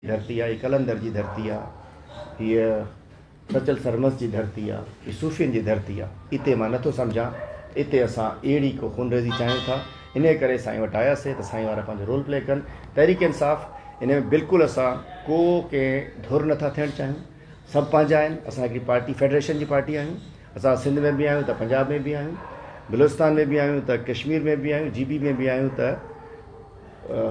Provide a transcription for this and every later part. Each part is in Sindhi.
ڌرتي آ، هي قلندر جي ڌرتي آ، هيء سچل سرمست جي ڌرتي آ، هي صوفين جي ڌرتي آ. اتي مان نٿو سمجهان ته اتي اسان اهڙي ڪو خونريزي چاهيون ٿا. انهيء ڪري سائين وٽ آياسي ته سائين وارا پنهنجو رول پلي ڪن. تحريڪ انصاف ان ۾ بلڪل اسان ڪو ڪنهن ڌر نٿا ٿيڻ چاهيون. سڀ پنهنجا آهن. اسان هڪڙي پارٽي فيڊريشن جي پارٽي آهيون. اسان سنڌ ۾ به آهيون ته پنجاب ۾ به آهيون، بلوچستان ۾ به آهيون ته ڪشمير ۾ به آهيون، جي بي ۾ به آهيون ته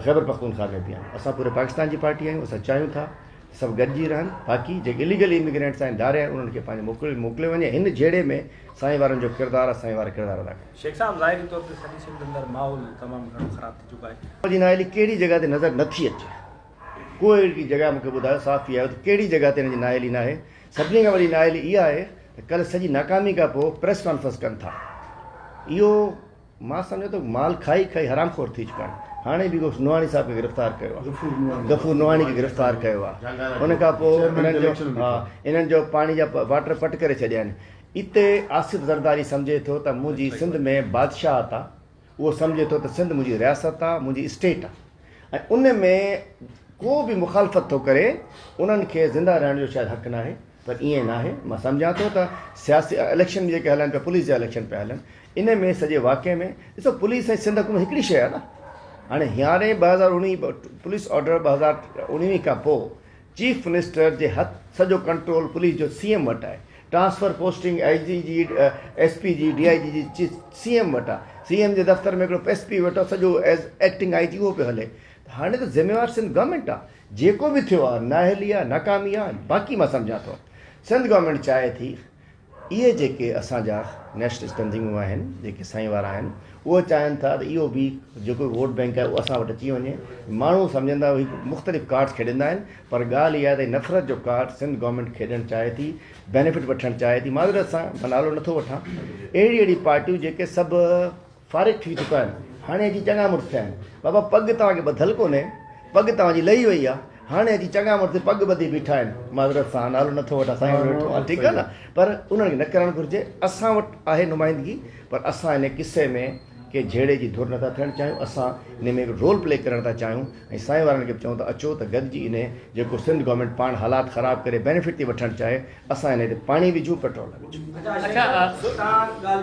خيبر پختونخوا ۾ به آهيون. اسان پوري پاڪستان جي پارٽي آهيون. اسان چاهيون ٿا ته سڀ گڏجي رهن. باقي جيڪي اليگل اميگرينٽس آهن، ڌاريا آهن، انهن کي پنهنجو موڪليو موڪليو وڃي. هن جهيڙي ۾ سائين وارن جو ڪردار آهي، سائين وارا ڪردار ادا ڪن. شيخ صاحب ظاهري طور تي سڄي سنڌ اندر ماحول تمام گهڻو خراب ٿي چڪو آهي. جي نااهلي ڪهڙي جڳهه تي نظر نٿي اچي. ڪو اهڙي جڳهه مون کي ٻڌايو صاف ٿي آيو ته ڪهڙي جڳهه تي هن جي نااهلي ناهي. سڀني کان وڏي نااهلي اها آهي ته ڪلهه سڄي ناڪامي کان پوء پريس ڪانفرنس ڪن ٿا. اهو مان سمجهان ٿو مال کائي کائي حرام خور ٿي چڪا آهن. هاڻي به ڪو نوحاڻي صاحب کي گرفتار ڪيو آهي. غفور نوحاڻي کي گرفتار ڪيو آهي. ان کان پوء انهن جو ها انهن جو پاڻي جا واٽر پٽ ڪري ڇڏيا آهن. اتي آصف زرداري سمجهي ٿو ته منهنجي سنڌ ۾ بادشاهت آهي. اهو سمجهي ٿو ته سنڌ منهنجي رياست آ، منهنجي اسٽيٽ آ ۽ ان ۾ ڪو به مخالفت ٿو ڪري انهن کي زنده رهڻ جو شايد حق ناهي پر ائين ناهي. مان سمجهان ٿو ته سياسي اليڪشن جيڪي هلن پيا پوليس جا اليڪشن پيا هلن ان ۾ سڄي واقعي ۾ ڏسو پوليس ۽ سنڌ حڪومت هڪڙي شيء آ نه هاڻي هيانري 2019 پوليس آرڊر 2019 کان پوء چيف منسٽر جي هٿ سڄو ڪنٽرول پوليس جو سي ايم وٽ آهي ٽرانسفر پوسٽنگ I جي جي ايس پي جي ڊي I جي جي سي ايم وٽ آهي سي ايم جي دفتر ۾ هڪڙو ايس پي ويٺو آهي سڄو ايز ايڪٽنگ I جي اهو پيو هلي ته هاڻي ته ذميوار سنڌ گورنمينٽ آهي جيڪو به ٿيو آهي نااهلي آهي ناڪامي آهي باقي مان سمجهان ٿو سنڌ گورنمينٽ چاهي ٿي اهي جيڪي اسان جا نيشنلسٽ تنظيمون آهن، جيڪي سائين وارا آهن، اهي چاهين ٿا ته اهو به جيڪو به ووٽ بئنڪ آهي اهو اسان وٽ اچي وڃي. ماڻهو سمجهندا هي مختلف ڪارڊز کيڏندا آهن پر ڳالهه اها آهي ته هي نفرت جو ڪارڊ سنڌ گورنمينٽ کيڏڻ چاهي ٿي، بينيفٽ وٺڻ چاهي ٿي. معذرت سان مان نالو نٿو وٺان. اهڙي اهڙي پارٽيون جيڪي سڀ فارغ ٿي چڪا آهن، هاڻي اچي چڱا مڙس ٿيا آهن. بابا پڳ توهان کي ٻڌل ڪونهي، پڳ توهان جي لهي وئي آهي، هاڻي اچي چڱا مڙس پڳ ٻڌي بيٺا آهن. معذرت سان نالو نٿو وٺان، سائين وٽ ويٺو آهيان، ٺيڪ آهي نه، پر انهن کي نه ڪرڻ گهرجي. اسان وٽ آهي نمائندگي، پر اسان ان قصي ۾ ڪنهن جهيڙي جي ڌر نٿا ٿيڻ چاهيون، اسان ان ۾ هڪ رول پلي ڪرڻ ٿا چاهيون ۽ سائين وارن کي به چئون ته اچو ته گڏجي انهي جيڪو سنڌ گورنمينٽ پاڻ حالات خراب ڪري بينيفٽ ٿي وٺڻ چاهي، اسان انهي تي پاڻي وجهون پيٽرول نه وجهون. اڇا شيخ صاحب تان ڳالهه.